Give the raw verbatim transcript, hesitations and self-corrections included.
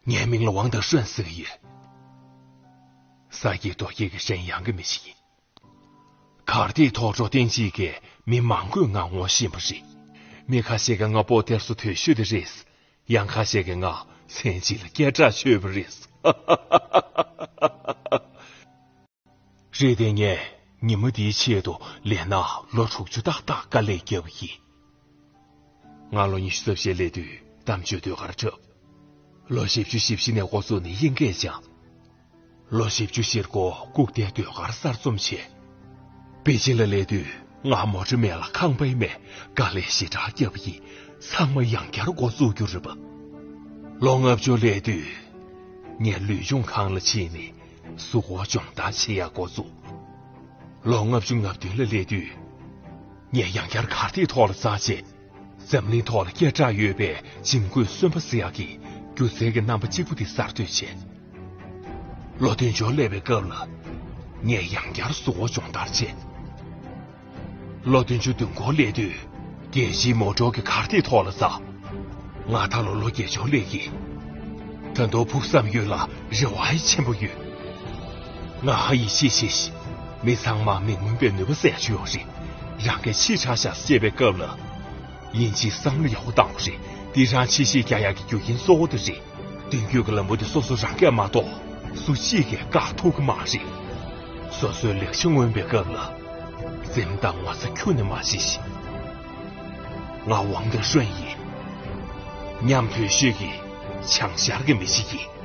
ངའི་མིང་ལ་ཝང་ཏེ་ཧྲན་ཟེར་གྱི་ཡོད། ས་སྐྱེས་རྡོ་སྐྱེས་ཀྱི་ཧྲན་ཡང་གི་མི་ཞིག་ཡིན། གར་སྟེགས་ཐོག་འགྲོ་སྟངས་གཅིག་གིས་མི་མང་པོས་ང་ངོ་ཤེས་པ་རེད། མི་ཁ་ཤས་ཀྱིས་ང་པོ་ཏེར་སུ་དོད་ཤོས་དེ་རེད། ཡང་ཁ་ཤས་ཀྱིས་ང་མཚན་གཅིག་ལ་སྐད་གྲགས་ཆོད་པ་རེད། རེད་དེ། ངས་ཉིན་མོ་འདིའི་ཆེད་དུ་ལས་ན་ལོ་དྲུག་ཅུ་ཏག་ཏག་དཀའ་ལས་བརྒྱབ་པ་ཡིན། ང་ལོ་ཉི་ཤུ་རྩ་བཞིར་སླེབས་དུས་གཏམ་བརྗོད་ཟློས་གར་འཁྲབ། ལོ་བཞི་བཅུ་ཞེ་བཞི་ནས་འགོ་བཙུགས་ནས་དབྱིན་སྐད་སྦྱངས། ལོ་བཞི་བཅུ་ཞེ་དགུ་ལྐུགས་ཏའི་ཟློས་གར་གསར་རྩོམ་བྱས། པེ་ཅིན་ལ་སླེབས་དུས་ང་མོ་ཊ་མེད་ལ་ཁང་པའི་མེད། དཀའ་ལས་ཞེ་དྲག་བརྒྱབ་པ་ཡིན། ཚང་མ་ཡང་བསྐྱར་འགོ་བཙུགས་རྒྱུ་རེད་པ། ལོ་ལྔ་བཅུ་སླེབས་དུས་ངས་ལུས་སྦྱོང་ཁང་ལ་ཕྱིན་ནས་གཟུགས་པོ་སྦྱོང་བརྡར་བྱེད་ཡག་འགོ་བཙུགས། ལོ་ལྔ་བཅུ་ང་བདུན་ལ་སླེབས་དུས་ངས་ཡང་བསྐྱར་གར་སྟེགས་ཐོག་ལ་འཛེགས་བྱས། འཛམ་གླིང་ཐོག་ལ་སྐད་གྲགས་ཡོད་པའི་ཇིང་ཀུའི་གསོན་པོ་ཟེར་ཡག་གི་སྒྱུ་རྩལ་གྱི་རྣམ་པ་གཅིག་པུ་དེ་གསར་གཏོད་བྱས། ལོ་བདུན་ཅུ་སླེབས་པའི་སྐབས་ལ་ངས་ཡང་བསྐྱར་གཟུགས་པོ་སྦྱོང་བརྡར་བྱས། ལོ་བདུན་ཅུ་དོན་དགུར་སླེབས་དུས་རྒྱལ་སྤྱིའི་མོ་ཊ་གི་གར་སྟེགས་ཐོག་ལ་འཛེགས། ང་ད་ལོ་ལོ་བརྒྱད་ཅུ་སླེབས་ཀྱི། ད་དུང་ཕུགས་བསམ་ཡོད་ལ་རེ་བ་ཡང་ཆེན་པོ་ཡོད། ང་ཧ་ཡིད་ཆེས་བྱས་ཤིང་། མི་ཚང་མ་མི་མངོན་པའི་ནུས་པ་ཟེར་ཡག་ཅིག་ཡོད་རེད། རང་གིས་ཕྱིས་དྲགས་ཤག་ཟེར་བའི་སྐབས་ལ། དབྱིན་ཇིའི་བསམ་བློ་ཡག་པོ་བཏང་དགོས་རེད། འདི་རང་ཕྱི་བཤིག་རྒྱག་ཡག་གི་རྒྱུ་རྐྱེན་གཙོ་བོ་དེ་རེད། མདུན་སྐྱོད་ཀྱི་ལམ་བུ་དེ་སོ་སོ་རང་གིས་མ་གཏོགས་སུ་གཅིག་གིས་བཀག་ཐུབ་ཀྱི་མ་རེད། སོ་སོའི་ལེགས་ཆ་མངོན་པའི་སྐབས་ལ། འཛེམ་དང་ངོ་ཚ་ཁྱོན་ནས་མ་བྱེད་ཤིག། ང་ཝང་ཏེ་ཧྲོན་ཡིན། ཉམ་ཐོས་ཤོས་ཀྱི་བྱང་ཤར་གྱི་མི་ཞིག་ཡིན།